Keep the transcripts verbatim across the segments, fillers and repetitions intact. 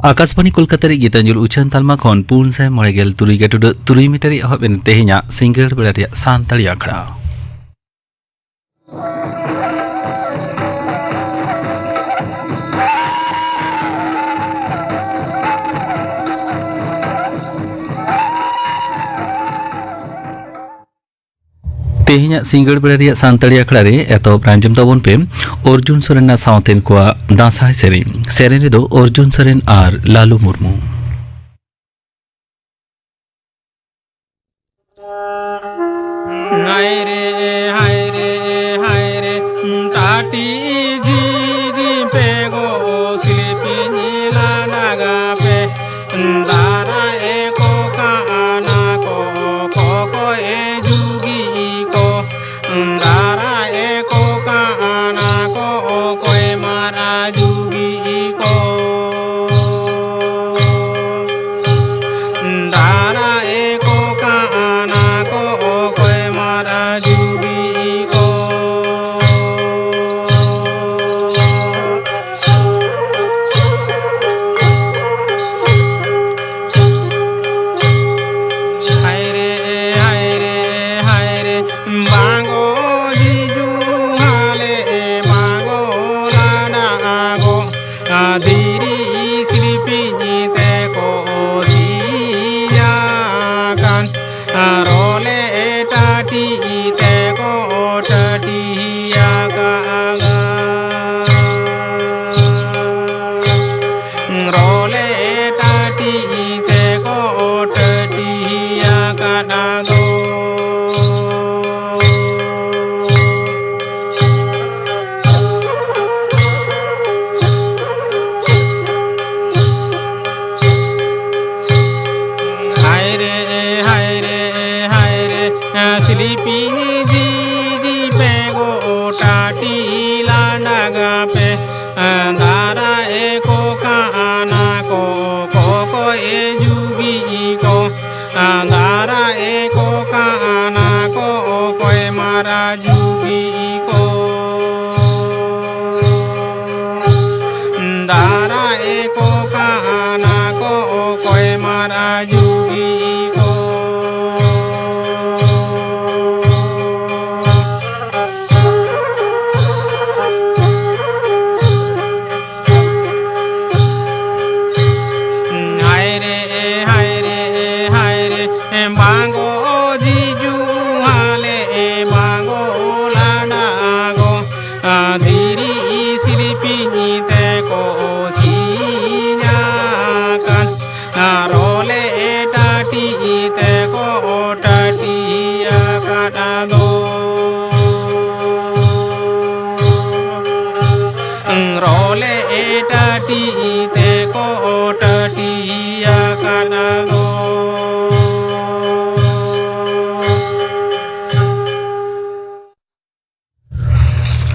ᱟᱠᱟᱥᱵᱟᱬᱤ ᱠᱳᱞᱠᱟᱛᱟ ᱨᱮ ᱜᱤᱛᱟᱧᱡᱚᱞ ᱩᱪᱷᱟᱹᱱ ᱛᱟᱞᱢᱟ ᱠᱷᱚᱱ ᱯᱩᱱ ᱥᱟᱭ ᱢᱚᱬᱮ ᱜᱮᱞ ᱛᱩᱨᱩᱭ ᱜᱟᱹᱴᱩᱰᱟᱹᱜ ᱛᱩᱨᱩᱭ ᱢᱤᱴᱟᱨ ᱨᱮ ᱮᱦᱚᱵ ᱮᱱ ᱛᱮᱦᱮᱧᱟᱜ ᱥᱤᱸᱜᱟᱹᱲ ᱵᱮᱲᱟ ᱨᱮᱭᱟᱜ ᱥᱟᱱᱛᱟᱲᱤ ᱟᱠᱷᱲᱟ᱾ ᱛᱮᱦᱮᱧᱟᱜ ᱥᱤᱸᱜᱟᱹᱲ ᱵᱮᱲᱟ ᱨᱮᱭᱟᱜ ᱥᱟᱱᱛᱟᱲᱤ ᱟᱠᱷᱲᱟ ᱨᱮ ᱮᱛᱚᱦᱚᱵ ᱨᱮ ᱟᱸᱡᱚᱢ ᱛᱟᱵᱚᱱ ᱯᱮ ᱚᱨᱡᱩᱱ ᱥᱚᱨᱮᱱ ᱟᱨ ᱥᱟᱶᱛᱮᱱ ᱠᱚᱣᱟᱜ ᱫᱟᱸᱥᱟᱭ ᱥᱮᱨᱮᱧ᱾ ᱥᱮᱨᱮᱧ ᱨᱮᱫᱚ ᱚᱨᱡᱩᱱ ᱥᱚᱨᱮᱱ ᱟᱨ ᱞᱟᱞᱩ ᱢᱩᱨᱢᱩ᱾ ᱦᱟᱭ ᱨᱮ, ᱦᱟᱭ ᱨᱮ, ᱦᱟᱭ ᱨᱮ, ᱴᱟᱴᱤ ᱡᱷᱤ ᱡᱷᱤ ᱯᱮ ᱜᱚ ᱥᱤᱞᱯᱤᱧ ᱞᱟᱰᱟ ᱜᱟᱯᱮ᱾ ᱫᱟᱨᱟ ᱮ ᱠᱚ ᱠᱟᱱᱟ ᱠᱚ, ᱠᱚ ᱠᱚ ᱮ ᱡᱩᱜᱤ ᱠᱚ᱾ ᱫᱟᱨᱟ ᱮ ᱠᱚ ᱠᱟᱱᱟ ᱠᱚ, ᱚᱠᱚᱭ ᱢᱟᱨᱟ ᱡᱩᱜᱤ ᱠᱚ᱾ ᱫᱟᱨᱟ ᱮ ᱠᱚ ᱠᱟᱱᱟ ᱠᱚ, ᱚᱠᱚᱭ ᱢᱟᱨᱟ ᱡᱩᱜᱤ ᱠᱚ᱾ ᱦᱟᱭ ᱨᱮ, ᱦᱟᱭ ᱨᱮ, ᱦᱟᱭ ᱨᱮ, ᱵᱟᱝ ᱜᱚ ᱡᱤᱡᱩ ᱦᱟᱞᱮ ᱵᱟᱝ᱾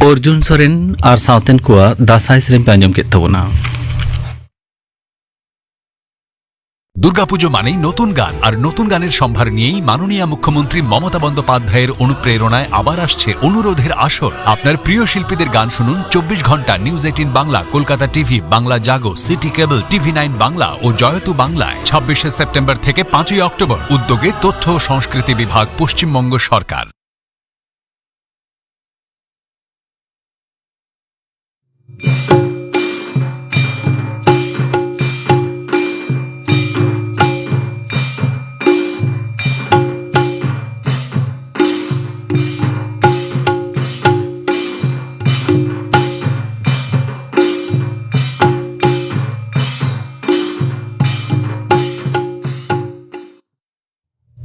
ᱚᱨᱡᱩᱱ ᱥᱚᱨᱮᱱ ᱟᱨ ᱥᱟᱶᱛᱮᱱ ᱠᱚᱣᱟᱜ ᱫᱟᱸᱥᱟᱭ ᱥᱮᱨᱮᱧ ᱯᱮ ᱟᱸᱡᱚᱢ ᱠᱮᱫ ᱛᱟᱵᱚᱱᱟ᱾ দুর্গাপুজো মানেই নতুন গান, আর নতুন গানের সম্ভার নিয়েই মাননীয় মুখ্যমন্ত্রী মমতা বন্দ্যোপাধ্যায়ের অনুপ্রেরণায় আবার আসছে অনুরোধের আসর। আপনার প্রিয় শিল্পীদের গান শুনুন Chobbish Ghonta news eighteen Bangla, Kolkata TV, Bangla Jago, city cable, TV nine Bangla ও জয়তু বাংলায়। ছাব্বিশে সেপ্টেম্বর থেকে পাঁচই অক্টোবর, উদ্যোগে তথ্য ও সংস্কৃতি বিভাগ, পশ্চিমবঙ্গ সরকার।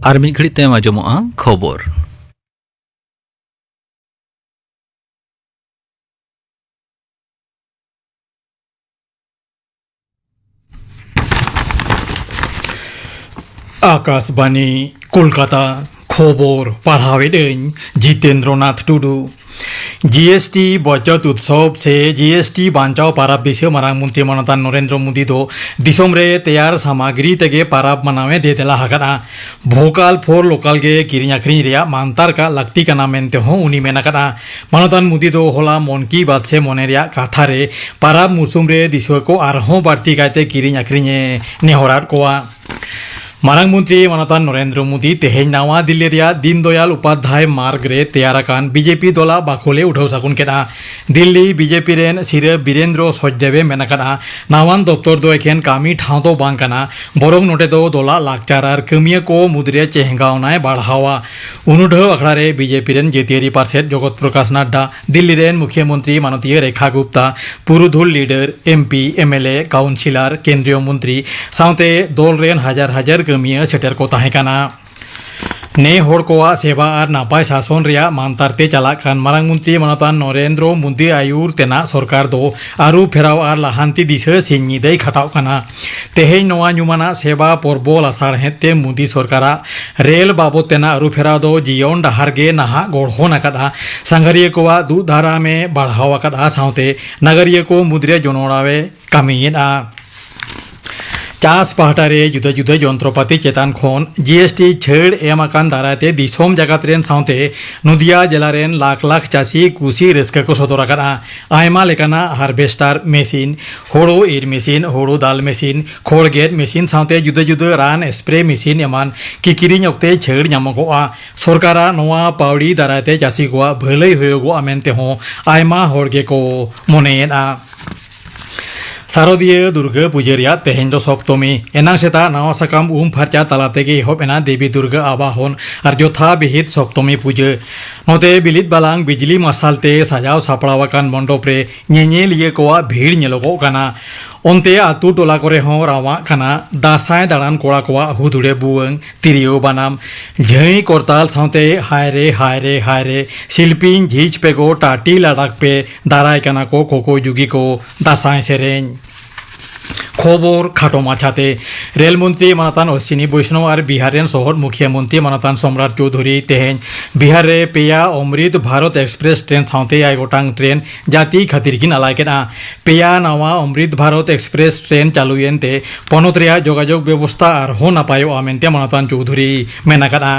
ᱟᱨ ᱢᱤᱫ ᱜᱷᱟᱹᱲᱤᱡ ᱛᱟᱭᱚᱢ ᱟᱸᱡᱚᱢᱚᱜᱼᱟ ᱠᱷᱚᱵᱚᱨ᱾ ᱟᱠᱟᱥᱵᱟᱱᱤ, ᱠᱳᱞᱠᱟᱛᱟ᱾ ᱠᱷᱚᱵᱚᱨ ᱯᱟᱲᱦᱟᱣᱮᱫ ᱟᱹᱧ ᱡᱤᱛᱮᱱᱫᱨᱚ ᱱᱟᱛᱷ ᱴᱩᱰᱩ᱾ ᱡᱤ ᱮᱥ ᱴᱤ ᱵᱚᱪᱚᱛ ᱩᱛᱥᱚᱵᱽ ᱥᱮ ᱡᱤ ᱮᱥ ᱴᱤ ᱵᱟᱧᱪᱟᱣ ᱯᱟᱨᱟᱵᱽ ᱫᱤᱥᱟᱹ ᱢᱟᱨᱟᱝ ᱢᱚᱱᱛᱨᱤ ᱢᱟᱱᱚᱛᱟᱱ ᱱᱚᱨᱮᱱᱫᱨᱚ ᱢᱳᱫᱤ ᱫᱚ ᱫᱤᱥᱚᱢ ᱨᱮ ᱛᱮᱭᱟᱨ ᱥᱟᱢᱟᱜᱽᱨᱤ ᱛᱮᱜᱮ ᱯᱟᱨᱟᱵᱽ ᱢᱟᱱᱟᱣᱮ ᱫᱮ ᱫᱮᱞᱟ ᱟᱠᱟᱫᱼᱟ᱾ ᱵᱷᱳᱠᱟᱞ ᱯᱷᱚᱨ ᱞᱳᱠᱟᱞ ᱜᱮ ᱠᱤᱨᱤᱧ ᱟᱹᱠᱷᱨᱤᱧ ᱨᱮᱭᱟᱜ ᱢᱟᱱᱛᱟᱨ ᱠᱟᱜ ᱞᱟᱹᱠᱛᱤ ᱠᱟᱱᱟ ᱢᱮᱱᱛᱮ ᱦᱚᱸ ᱩᱱᱤ ᱢᱮᱱ ᱟᱠᱟᱫᱼᱟ᱾ ᱢᱟᱱᱚᱛᱟᱱ ᱢᱳᱫᱤ ᱫᱚ ᱦᱚᱞᱟ ᱢᱚᱱ ᱠᱤ ᱵᱟᱛ ᱥᱮ ᱢᱚᱱᱮ ᱨᱮᱭᱟᱜ ᱠᱟᱛᱷᱟ ᱨᱮ ᱯᱟᱨᱟᱵᱽ ᱢᱩᱨᱥᱩᱢ ᱨᱮ ᱫᱤᱥᱩᱣᱟᱹ ᱠᱚ ᱟᱨᱦᱚᱸ ᱵᱟᱹᱲᱛᱤ ᱠᱟᱭᱛᱮ ᱠᱤᱨᱤᱧ ᱟᱹᱠᱷᱨᱤᱧ ᱮ ᱱᱮᱦᱚᱨᱟᱫ ᱠᱚᱣᱟ᱾ ᱢᱟᱨᱟᱝ ᱢᱚᱱᱛᱨᱤ ᱢᱟᱱᱚᱛᱟᱱ ᱱᱚᱨᱮᱱᱫᱨᱚ ᱢᱳᱫᱤ ᱛᱮᱦᱮᱧ ᱱᱟᱣᱟ ᱫᱤᱞᱞᱤ ᱨᱮᱭᱟᱜ ᱫᱤᱱ ᱫᱚᱭᱟᱞ ᱩᱯᱟᱫᱷᱭᱟᱭ ᱢᱟᱨᱜᱽ ᱨᱮ ᱛᱮᱭᱟᱨ ᱟᱠᱟᱱ ᱵᱤ ᱡᱮ ᱯᱤ ᱫᱚᱞᱟᱜ ᱵᱟᱠᱷᱳᱞ ᱮ ᱩᱰᱷᱟᱹᱣ ᱥᱟᱹᱜᱩᱱ ᱠᱮᱫᱼᱟ᱾ ᱫᱤᱞᱞᱤ ᱵᱤ ᱡᱮ ᱯᱤ ᱨᱮᱱ ᱥᱤᱨᱟᱹ ᱵᱤᱨᱮᱱᱫᱨᱚ ᱥᱚᱪᱫᱮᱵ ᱮ ᱢᱮᱱ ᱟᱠᱟᱫᱼᱟ, ᱱᱟᱣᱟᱱ ᱫᱚᱯᱛᱚᱨ ᱫᱚ ᱮᱠᱷᱮᱱ ᱠᱟᱹᱢᱤ ᱴᱷᱟᱶ ᱫᱚ ᱵᱟᱝ ᱠᱟᱱᱟ, ᱵᱚᱨᱚᱝ ᱱᱚᱰᱮ ᱫᱚ ᱫᱚᱞᱟᱜ ᱞᱟᱠᱪᱟᱨ ᱟᱨ ᱠᱟᱹᱢᱤᱭᱟᱹ ᱠᱚ ᱢᱩᱫᱽᱨᱮ ᱪᱮᱦᱜᱟᱣᱱᱟᱭ ᱵᱟᱲᱦᱟᱣᱟ᱾ ᱩᱱᱩᱰᱷᱟᱹᱣ ᱟᱠᱷᱲᱟ ᱨᱮ ᱵᱤ ᱡᱮ ᱯᱤ ᱨᱮᱱ ᱡᱟᱹᱛᱤᱭᱟᱹᱨᱤ ᱯᱟᱨᱥᱮᱛ ᱡᱚᱜᱚᱛ ᱯᱨᱚᱠᱟᱥ ᱱᱟᱰᱰᱟ, ᱫᱤᱞᱞᱤ ᱨᱮᱱ ᱢᱩᱠᱷᱭᱟᱹ ᱢᱚᱱᱛᱨᱤ ᱢᱟᱱᱚᱛᱤᱭᱟᱹ ᱨᱮᱠᱷᱟ ᱜᱩᱯᱛᱟ, ᱯᱩᱨᱩᱫᱷᱩᱞ leader, M P, M L A, councillor, ᱠᱮᱱᱫᱨᱤᱭᱚ ᱢᱚᱱᱛᱨᱤ ᱥᱟᱶᱛᱮ ᱫᱚᱞ ᱨᱮᱱ ᱦᱟᱡᱟᱨ ᱦᱟᱡᱟᱨ ᱠᱟᱹᱢᱤᱭᱟᱹ ᱥᱮᱴᱮᱨ ᱠᱚ ᱛᱟᱦᱮᱸ ᱠᱟᱱᱟ᱾ ᱱᱮ ᱦᱚᱲ ᱠᱚᱣᱟᱜ ᱥᱮᱵᱟ ᱟᱨ ᱱᱟᱯᱟᱭ ᱥᱟᱥᱚᱱ ᱨᱮᱭᱟᱜ ᱢᱟᱱᱛᱟᱨ ᱛᱮ ᱪᱟᱞᱟᱜ ᱠᱟᱱ ᱢᱟᱨᱟᱝ ᱢᱚᱱᱛᱨᱤ ᱢᱟᱱᱚᱛᱟᱱ ᱱᱚᱨᱮᱱᱫᱨᱚ ᱢᱳᱫᱤ ᱟᱹᱭᱩᱨ ᱛᱮᱱᱟᱜ ᱥᱚᱨᱠᱟᱨ ᱫᱚ ᱟᱹᱨᱩ ᱯᱷᱮᱨᱟᱣ ᱟᱨ ᱞᱟᱦᱟᱱᱛᱤ ᱫᱤᱥᱟᱹ ᱥᱤᱧ ᱧᱤᱫᱟᱹᱭ ᱠᱷᱟᱴᱟᱣᱜ ᱠᱟᱱᱟ᱾ ᱛᱮᱦᱮᱧ ᱱᱚᱣᱟ ᱧᱩᱢᱟᱱᱟᱜ ᱥᱮᱵᱟ ᱯᱚᱨᱵᱚ ᱞᱟᱥᱟᱲᱦᱮᱫ ᱛᱮ ᱢᱳᱫᱤ ᱥᱚᱨᱠᱟᱨᱟᱜ ᱨᱮᱞ ᱵᱟᱵᱚᱫ ᱛᱮᱱᱟᱜ ᱟᱹᱨᱩ ᱯᱷᱮᱨᱟᱣ ᱫᱚ ᱡᱤᱭᱚᱱ ᱰᱟᱦᱟᱨ ᱜᱮ ᱱᱟᱦᱟᱜ ᱜᱚᱲᱦᱚᱱ ᱟᱠᱟᱫᱼᱟ᱾ ᱥᱟᱸᱜᱷᱟᱨᱤᱭᱟᱹ ᱠᱚᱣᱟᱜ ᱫᱩᱜ ᱫᱟᱨᱟᱢᱮ ᱵᱟᱲᱦᱟᱣ ᱟᱠᱟᱫᱼᱟ, ᱥᱟᱶᱛᱮ ᱱᱟᱜᱟᱨᱤᱭᱟᱹ ᱠᱚ ᱢᱩᱫᱽᱨᱮ ᱡᱚᱱᱚᱲᱟᱣᱮ ᱠᱟᱹᱢᱤᱭᱮᱫᱼᱟ᱾ ᱪᱟᱥ ᱯᱟᱦᱴᱟ ᱨᱮ ᱡᱩᱫᱟᱹ ᱡᱩᱫᱟᱹ ᱡᱚᱱᱛᱨᱚᱯᱟᱛᱤ ᱪᱮᱛᱟᱱ ᱠᱷᱚᱱ ᱡᱤ ᱮᱥ ᱴᱤ ᱪᱷᱟᱹᱲ ᱮᱢ ᱟᱠᱟᱱ ᱫᱟᱨᱟᱭ ᱛᱮ ᱫᱤᱥᱚᱢ ᱡᱟᱠᱟᱛ ᱨᱮᱱ ᱥᱟᱶᱛᱮ ᱱᱚᱫᱤᱭᱟ ᱡᱮᱞᱟ ᱨᱮᱱ ᱞᱟᱠᱷ ᱞᱟᱠᱷ ᱪᱟᱹᱥᱤ ᱠᱩᱥᱤ ᱨᱟᱹᱥᱠᱟᱹ ᱠᱚ ᱥᱚᱫᱚᱨ ᱟᱠᱟᱫᱼᱟ᱾ ᱟᱭᱢᱟ ᱞᱮᱠᱟᱱᱟᱜ ᱦᱟᱨᱵᱷᱮᱥᱴᱟᱨ ᱢᱮᱥᱤᱱ, ᱦᱳᱲᱳ ᱤᱨ ᱢᱮᱥᱤᱱ, ᱦᱳᱲᱳ ᱫᱟᱞ ᱢᱮᱥᱤᱱ, ᱠᱷᱚᱲ ᱜᱮᱫ ᱢᱮᱥᱤᱱ ᱥᱟᱶᱛᱮ ᱡᱩᱫᱟᱹ ᱡᱩᱫᱟᱹ ᱨᱟᱱ ᱥᱯᱨᱮ ᱢᱮᱥᱤᱱ ᱮᱢᱟᱱ ᱠᱤᱠᱤᱨᱤᱧ ᱚᱠᱛᱮ ᱪᱷᱟᱹᱲ ᱧᱟᱢᱚᱜᱚᱜᱼᱟ᱾ ᱥᱚᱨᱠᱟᱨᱟᱜ ᱱᱚᱣᱟ ᱯᱟᱹᱣᱲᱤ ᱫᱟᱨᱟᱭ ᱛᱮ ᱪᱟᱹᱥᱤ ᱠᱚᱣᱟᱜ ᱵᱷᱟᱹᱞᱟᱹᱭ ᱦᱩᱭᱩᱜᱚᱜᱼᱟ ᱢᱮᱱᱛᱮ ᱦᱚᱸ ᱟᱭᱢᱟ ᱦᱚᱲ ᱜᱮᱠᱚ ᱢᱚᱱᱮᱭᱮᱫᱼᱟ᱾ ᱥᱟᱨᱚᱫᱤᱭᱟᱹ ᱫᱩᱨᱜᱟᱹ ᱯᱩᱡᱟᱹ ᱨᱮᱭᱟᱜ ᱛᱮᱦᱮᱧ ᱫᱚ ᱥᱚᱯᱛᱚᱢᱤ᱾ ᱮᱱᱟᱝ ᱥᱮᱛᱟᱜ ᱱᱟᱣᱟ ᱥᱟᱠᱟᱢ ᱩᱢ ᱯᱷᱟᱨᱪᱟ ᱛᱟᱞᱟ ᱛᱮᱜᱮ ᱮᱦᱚᱵ ᱮᱱᱟ ᱫᱮᱵᱤ ᱫᱩᱨᱜᱟᱹ ᱟᱵᱟᱦᱚᱱ ᱟᱨ ᱡᱚᱛᱷᱟ ᱵᱤᱦᱤᱛ ᱥᱚᱯᱛᱚᱢᱤ ᱯᱩᱡᱟᱹ᱾ ᱱᱚᱛᱮ ᱵᱤᱞᱤᱫ ᱵᱟᱞᱟᱝ ᱵᱤᱡᱽᱞᱤ ᱢᱟᱨᱥᱟᱞ ᱛᱮ ᱥᱟᱡᱟᱣ ᱥᱟᱯᱲᱟᱣ ᱟᱠᱟᱱ ᱢᱚᱱᱰᱚᱯ ᱨᱮ ᱧᱮᱧᱮᱞᱤᱭᱟᱹ ᱠᱚᱣᱟᱜ ᱵᱷᱤᱲ ᱧᱮᱞᱚᱜᱚᱜ ᱠᱟᱱᱟ᱾ ᱚᱱᱛᱮ ᱟᱹᱛᱩ ᱴᱚᱞᱟ ᱠᱚᱨᱮ ᱦᱚᱸ ᱨᱟᱣᱟᱜ ᱠᱟᱱᱟ ᱫᱟᱸᱥᱟᱭ ᱫᱟᱬᱟᱱ ᱠᱚᱲᱟ ᱠᱚᱣᱟᱜ ᱦᱩᱫᱩᱲᱮ ᱵᱩᱣᱟᱹᱝ, ᱛᱤᱨᱭᱳ ᱵᱟᱱᱟᱢ, ᱡᱷᱟᱹᱭ ᱠᱚᱨᱛᱟᱞ ᱥᱟᱶᱛᱮ ᱦᱟᱭ ᱨᱮ ᱦᱟᱭ ᱨᱮ ᱦᱟᱭ ᱨᱮ, ᱥᱤᱞᱯᱤᱧ ᱡᱷᱤᱡ ᱯᱮ ᱜᱚ ᱴᱟᱴᱤ ᱞᱟᱰᱟᱠ ᱯᱮ, ᱫᱟᱨᱟᱭ ᱠᱟᱱᱟ ᱠᱚ ᱠᱚᱠᱚ ᱡᱩᱜᱤ ᱠᱚ ᱫᱟᱸᱥᱟᱭ ᱥᱮᱨᱮᱧ᱾ ᱠᱷᱚᱵᱚᱨ ᱠᱷᱟᱴᱚ ᱢᱟᱪᱷᱟᱛᱮ᱾ ᱨᱮᱞ ᱢᱚᱱᱛᱨᱤ ᱢᱟᱱᱚᱛᱟᱱ ᱚᱥᱥᱤᱱᱤ ᱵᱳᱭᱥᱱᱚᱵ ᱟᱨ ᱵᱤᱦᱟᱨ ᱨᱮᱱ ᱥᱚᱦᱚᱫ ᱢᱩᱠᱷᱤᱭᱟᱹ ᱢᱚᱱᱛᱨᱤ ᱢᱟᱱᱚᱛᱟᱱ ᱥᱚᱢᱨᱟᱴ ᱪᱳᱣᱫᱷᱩᱨᱤ ᱛᱮᱦᱮᱧ ᱵᱤᱦᱟᱨ ᱨᱮ ᱯᱮᱭᱟ ᱚᱢᱨᱤᱛ ᱵᱷᱟᱨᱚᱛ ᱮᱠᱥᱯᱨᱮᱥ ᱴᱨᱮᱱ ᱥᱟᱶᱛᱮ ᱮᱭᱟᱭ ᱜᱚᱴᱟᱝ ᱴᱨᱮᱱ ᱡᱟᱹᱛᱤ ᱠᱷᱟᱹᱛᱤᱨ ᱠᱤᱱ ᱟᱞᱟᱭ ᱠᱮᱫᱼᱟ᱾ ᱯᱮᱭᱟ ᱱᱟᱣᱟ ᱚᱢᱨᱤᱛ ᱵᱷᱟᱨᱚᱛ ᱮᱠᱥᱯᱨᱮᱥ ᱴᱨᱮᱱ ᱪᱟᱹᱞᱩᱭᱮᱱ ᱛᱮ ᱯᱚᱱᱚᱛ ᱨᱮᱭᱟᱜ ᱡᱳᱜᱟᱡᱳᱜᱽ ᱵᱮᱵᱚᱥᱛᱟ ᱟᱨᱦᱚᱸ ᱱᱟᱯᱟᱭᱚᱜᱼᱟ ᱢᱮᱱᱛᱮ ᱢᱟᱱᱚᱛᱟᱱ ᱪᱳᱣᱫᱷᱩᱨᱤ ᱢᱮᱱ ᱟᱠᱟᱫᱼᱟ᱾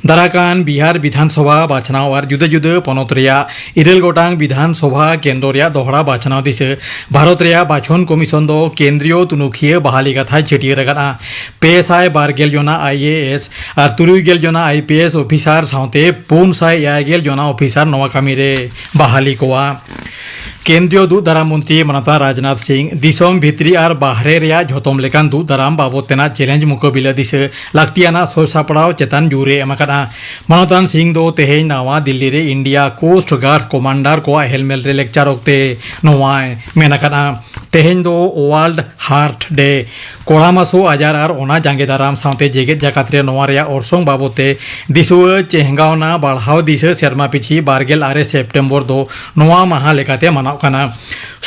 ᱫᱟᱨᱟᱠᱟᱱ ᱵᱤᱦᱟᱨ ᱵᱤᱫᱷᱟᱱ ᱥᱚᱵᱷᱟ ᱵᱟᱪᱷᱱᱟᱣ ᱟᱨ ᱡᱩᱫᱟᱹ ᱡᱩᱫᱟᱹ ᱯᱚᱱᱚᱛ ᱨᱮᱭᱟᱜ ᱤᱨᱟᱹᱞ ᱜᱚᱴᱟᱝ ᱵᱤᱫᱷᱟᱱ ᱥᱚᱵᱷᱟ ᱠᱮᱱᱫᱨᱚ ᱨᱮᱭᱟᱜ ᱫᱚᱦᱲᱟ ᱵᱟᱪᱷᱱᱟᱣ ᱫᱤᱥᱟᱹ ᱵᱷᱟᱨᱚᱛ ᱨᱮᱭᱟᱜ ᱵᱟᱪᱷᱚᱱ ᱠᱚᱢᱤᱥᱚᱱ ᱫᱚ ᱠᱮᱱᱫᱨᱤᱭᱚ ᱛᱩᱱᱩᱠᱷᱤᱭᱟᱹ ᱵᱟᱦᱟᱞᱤ ᱠᱟᱛᱷᱟᱭ ᱪᱷᱟᱹᱴᱭᱟᱹᱨ ᱟᱠᱟᱫᱼᱟ᱾ ᱯᱮ ᱥᱟᱭ ᱵᱟᱨ ᱜᱮᱞ ᱡᱚᱱᱟ ᱟᱭ ᱮ ᱮᱥ ᱟᱨ ᱛᱩᱨᱩᱭ ᱜᱮᱞ ᱡᱚᱱᱟ ᱟᱭ ᱯᱤ ᱮᱥ ᱚᱯᱷᱤᱥᱟᱨ ᱥᱟᱶᱛᱮ ᱯᱩᱱ ᱥᱟᱭ ᱮᱭᱟᱭ ᱜᱮᱞ ᱡᱚᱱᱟ ᱚᱯᱷᱤᱥᱟᱨ ᱱᱚᱣᱟ ᱠᱟᱹᱢᱤ ᱨᱮ ᱵᱟᱦᱟᱞᱤ ᱠᱚᱣᱟ᱾ ᱠᱮᱱᱫᱨᱤᱭᱚ ᱫᱩᱜ ᱫᱟᱨᱟᱢ ᱢᱚᱱᱛᱨᱤ ᱢᱟᱱᱚᱛᱟᱱ ᱨᱟᱡᱽᱱᱟᱛᱷ ᱥᱤᱝ ᱫᱤᱥᱚᱢ ᱵᱷᱤᱛᱨᱤ ᱟᱨ ᱵᱟᱦᱨᱮ ᱨᱮᱭᱟᱜ ᱡᱷᱚᱛᱚᱢ ᱞᱮᱠᱟᱱ ᱫᱩᱜ ᱫᱟᱨᱟᱢ ᱵᱟᱵᱚᱫ ᱛᱮᱱᱟᱜ ᱪᱮᱞᱮᱧᱡᱽ ᱢᱩᱠᱟᱹᱵᱤᱞᱟᱹ ᱫᱤᱥᱟᱹ ᱞᱟᱹᱠᱛᱤᱭᱟᱱᱟᱜ ᱥᱟᱹᱛ ᱥᱟᱯᱲᱟᱣ ᱪᱮᱛᱟᱱ ᱡᱳᱨ ᱮ ᱮᱢ ᱟᱠᱟᱫᱼᱟ᱾ ᱢᱟᱱᱚᱛᱟᱱ ᱥᱤᱝ ᱫᱚ ᱛᱮᱦᱮᱧ ᱱᱟᱣᱟ ᱫᱤᱞᱞᱤ ᱨᱮ ᱤᱱᱰᱤᱭᱟ ᱠᱳᱥᱴ ᱜᱟᱨᱰ ᱠᱚᱢᱟᱱᱰᱟᱨ ᱠᱚᱣᱟᱜ ᱦᱮᱞᱢᱮᱞ ᱨᱮ ᱞᱮᱠᱪᱟᱨ ᱚᱠᱛᱮ ᱱᱚᱣᱟᱭ ᱢᱮᱱ ᱟᱠᱟᱫᱼᱟ᱾ ᱛᱮᱦᱮᱧ ᱫᱚ World Heart Day᱾ ᱠᱚᱲᱟᱢ ᱦᱟᱹᱥᱩ ᱟᱡᱟᱨ ᱟᱨ ᱚᱱᱟ ᱡᱟᱸᱜᱮ ᱫᱟᱨᱟᱢ ᱥᱟᱶᱛᱮ ᱡᱮᱜᱮᱛ ᱡᱟᱠᱟᱛ ᱨᱮ ᱱᱚᱣᱟ ᱨᱮᱭᱟᱜ ᱚᱨᱥᱚᱝ ᱵᱟᱵᱚᱫ ᱛᱮ ᱫᱤᱥᱩᱣᱟᱹ ᱪᱮᱦᱜᱟᱣᱱᱟ ᱵᱟᱲᱦᱟᱣ ᱫᱤᱥᱟᱹ ᱥᱮᱨᱢᱟ ᱯᱤᱪᱷᱤ ᱵᱟᱨ ᱜᱮᱞ ᱟᱨᱮ ᱥᱮᱯᱴᱮᱢᱵᱚᱨ ᱫᱚ ᱱᱚᱣᱟ ᱢᱟᱦᱟ ᱞᱮᱠᱟᱛᱮ ᱢᱟᱱᱟᱣ ᱠᱟᱱᱟ᱾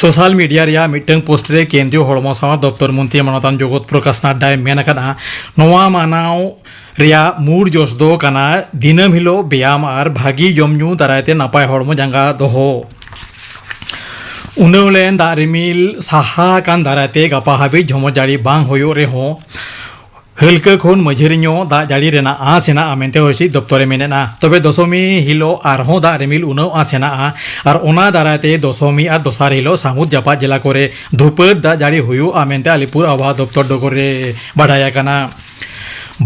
ᱥᱳᱥᱟᱞ ᱢᱤᱰᱤᱭᱟ ᱨᱮᱭᱟᱜ ᱢᱤᱫᱴᱟᱝ ᱯᱳᱥᱴ ᱨᱮ ᱠᱮᱱᱫᱨᱤᱭᱚ ᱦᱚᱲᱢᱚ ᱥᱟᱶᱟᱨ ᱫᱚᱯᱛᱚᱨ ᱢᱚᱱᱛᱨᱤ ᱢᱟᱱᱚᱛᱟᱱ ᱡᱚᱜᱚᱛ ᱯᱨᱚᱠᱟᱥ ᱱᱟᱰᱰᱟᱭ ᱢᱮᱱ ᱟᱠᱟᱫᱼᱟ, ᱱᱚᱣᱟ ᱢᱟᱱᱟᱣ ᱨᱮᱭᱟᱜ ᱢᱩᱲ ᱡᱚᱥ ᱫᱚ ᱠᱟᱱᱟ ᱫᱤᱱᱟᱹᱢ ᱦᱤᱞᱳᱜ ᱵᱮᱭᱟᱢ ᱟᱨ ᱵᱷᱟᱹᱜᱤ ᱡᱚᱢ ᱧᱩ ᱫᱟᱨᱟᱭ ᱛᱮ ᱱᱟᱯᱟᱭ ᱦᱚᱲᱢᱚ ᱡᱟᱸᱜᱟ ᱫᱚᱦᱚ᱾ ᱩᱱᱟᱹᱣ ᱞᱮᱱ ᱫᱟᱜ ᱨᱤᱢᱤᱞ ᱥᱟᱦᱟ ᱟᱠᱟᱱ ᱫᱟᱨᱟᱭ ᱛᱮ ᱜᱟᱯᱟ ᱦᱟᱹᱵᱤᱡ ᱡᱷᱚᱢᱚᱨ ᱡᱟᱹᱲᱤ ᱵᱟᱝ ᱦᱩᱭᱩᱜ ᱨᱮᱦᱚᱸ, ᱦᱟᱹᱞᱠᱟᱹ ᱠᱷᱚᱱ ᱢᱟᱹᱡᱷᱟᱹᱨᱤ ᱧᱚᱜ ᱫᱟᱜ ᱡᱟᱹᱲᱤ ᱨᱮᱱᱟᱜ ᱟᱸᱥ ᱦᱮᱱᱟᱜᱼᱟ ᱢᱮᱱᱛᱮ ᱦᱚᱭ ᱦᱤᱸᱥᱤᱫ ᱫᱚᱯᱛᱚᱨᱮ ᱢᱮᱱᱮᱫᱼᱟ᱾ ᱛᱚᱵᱮ ᱫᱚᱥᱚᱢᱤ ᱦᱤᱞᱳᱜ ᱟᱨᱦᱚᱸ ᱫᱟᱜ ᱨᱤᱢᱤᱞ ᱩᱱᱟᱹᱣ ᱟᱸᱥ ᱦᱮᱱᱟᱜᱼᱟ ᱟᱨ ᱚᱱᱟ ᱫᱟᱨᱟᱭ ᱛᱮ ᱫᱚᱥᱚᱢᱤ ᱟᱨ ᱫᱚᱥᱟᱨ ᱦᱤᱞᱳᱜ ᱥᱟᱹᱢᱩᱫ ᱡᱟᱯᱟᱜ ᱡᱮᱞᱟ ᱠᱚᱨᱮ ᱫᱷᱩᱯᱟᱹᱫ ᱫᱟᱜ ᱡᱟᱹᱲᱤ ᱦᱩᱭᱩᱜᱼᱟ ᱢᱮᱱᱛᱮ ᱟᱞᱤᱯᱩᱨ ᱟᱵᱚᱦᱟᱣᱟ ᱫᱚᱯᱛᱚᱨ ᱰᱚᱜᱚᱨ ᱨᱮ ᱵᱟᱰᱟᱭ ᱟᱠᱟᱱᱟ᱾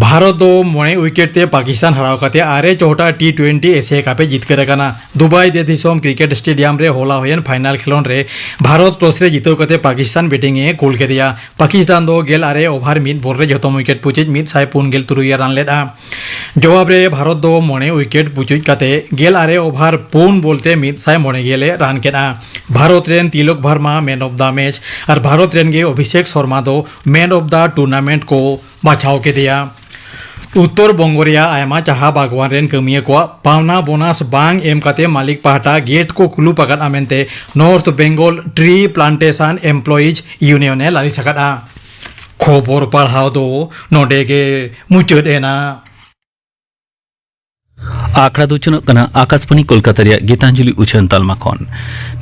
ᱵᱷᱟᱨᱚᱛ ᱫᱚ ᱢᱚᱬᱮ ᱩᱭᱠᱮᱴ ᱛᱮ ᱯᱟᱠᱤᱥᱛᱟᱱ ᱦᱟᱨᱟᱣ ᱠᱟᱛᱮ ᱟᱨᱮ ᱪᱚᱦᱚᱴᱟ ᱴᱤ ᱴᱩᱭᱮᱱᱴᱤ ᱮᱥᱤᱭᱟ ᱠᱟᱯ ᱮ ᱡᱤᱛᱠᱟᱹᱨ ᱟᱠᱟᱱᱟ᱾ ᱫᱩᱵᱟᱭ ᱡᱮᱛᱤᱥᱚᱢ ᱠᱨᱤᱠᱮᱴ ᱥᱴᱮᱰᱤᱭᱟᱢ ᱨᱮ ᱦᱚᱞᱟ ᱦᱩᱭᱮᱱ ᱯᱷᱟᱭᱱᱟᱞ ᱠᱷᱮᱞᱚᱸᱰ ᱨᱮ ᱵᱷᱟᱨᱚᱛ ᱴᱚᱥ ᱨᱮ ᱡᱤᱛᱟᱹᱣ ᱠᱟᱛᱮ ᱯᱟᱠᱤᱥᱛᱟᱱ ᱵᱮᱴᱤᱝ ᱮ ᱠᱩᱞ ᱠᱮᱫᱮᱭᱟ᱾ ᱯᱟᱠᱤᱥᱛᱟᱱ ᱫᱚ ᱜᱮᱞ ᱟᱨᱮ ᱳᱵᱷᱟᱨ ᱢᱤᱫ ᱵᱚᱞ ᱨᱮ ᱡᱷᱚᱛᱚᱢ ᱩᱭᱠᱮᱴ ᱯᱩᱪᱩᱡ ᱢᱤᱫ ᱥᱟᱭ ᱯᱩᱱ ᱜᱮᱞ ᱛᱩᱨᱩᱭ ᱮ ᱨᱟᱱ ᱞᱮᱫᱼᱟ᱾ ᱡᱚᱵᱟᱵ ᱨᱮ ᱵᱷᱟᱨᱚᱛ ᱫᱚ ᱢᱚᱬᱮ ᱩᱭᱠᱮᱴ ᱯᱩᱪᱩᱡ ᱠᱟᱛᱮ ᱜᱮᱞ ᱟᱨᱮ ᱳᱵᱷᱟᱨ ᱯᱩᱱ ᱵᱚᱞ ᱛᱮ ᱢᱤᱫ ᱥᱟᱭ ᱢᱚᱬᱮ ᱜᱮᱞ ᱮ ᱨᱟᱱ ᱠᱮᱫᱼᱟ᱾ ᱵᱷᱟᱨᱚᱛ ᱨᱮᱱ Tilak Varma man of the match ᱟᱨ ᱵᱷᱟᱨᱚᱛ ᱨᱮᱱ ᱜᱮ ᱚᱵᱷᱤᱥᱮᱠ ᱥᱚᱨᱢᱟ ᱫᱚ ᱢᱮᱱ ᱚᱯᱷ ᱫᱟ ᱴᱩᱨᱱᱟᱢᱮᱱᱴ ᱠᱚ ᱵᱟᱪᱷᱟᱣ ᱠᱮᱫᱮᱭᱟ᱾ ᱩᱛᱛᱚᱨ ᱵᱚᱝᱜᱚ ᱨᱮᱭᱟᱜ ᱟᱭᱢᱟ ᱪᱟᱦᱟ ᱵᱟᱜᱽᱣᱟᱱ ᱨᱮᱱ ᱠᱟᱹᱢᱤᱭᱟᱹ ᱠᱚᱣᱟᱜ ᱯᱟᱣᱱᱟ ᱵᱳᱱᱟᱥ ᱵᱟᱝ ᱮᱢ ᱠᱟᱛᱮ ᱢᱟᱹᱞᱤᱠ ᱯᱟᱦᱴᱟ ᱜᱮᱴ ᱠᱚ ᱠᱩᱞᱩᱯ ᱟᱠᱟᱫᱼᱟ ᱢᱮᱱᱛᱮ North Bengal Tree Plantation Employees Union ᱮ ᱞᱟᱹᱞᱤᱥ ᱟᱠᱟᱫᱼᱟ᱾ ᱠᱷᱚᱵᱚᱨ ᱯᱟᱲᱦᱟᱣ ᱫᱚ ᱱᱚᱰᱮ ᱜᱮ ᱢᱩᱪᱟᱹᱫ ᱮᱱᱟ᱾ ᱟᱠᱷᱲᱟ ᱫᱚ ᱩᱪᱷᱟᱹᱱᱚᱜ ᱠᱟᱱᱟ ᱟᱠᱟᱥᱵᱟᱬᱤ ᱠᱳᱞᱠᱟᱛᱟ ᱨᱮᱭᱟᱜ ᱜᱤᱛᱟᱧᱡᱚᱞᱤ ᱩᱪᱷᱟᱹᱱ ᱛᱟᱞᱢᱟ ᱠᱷᱚᱱ᱾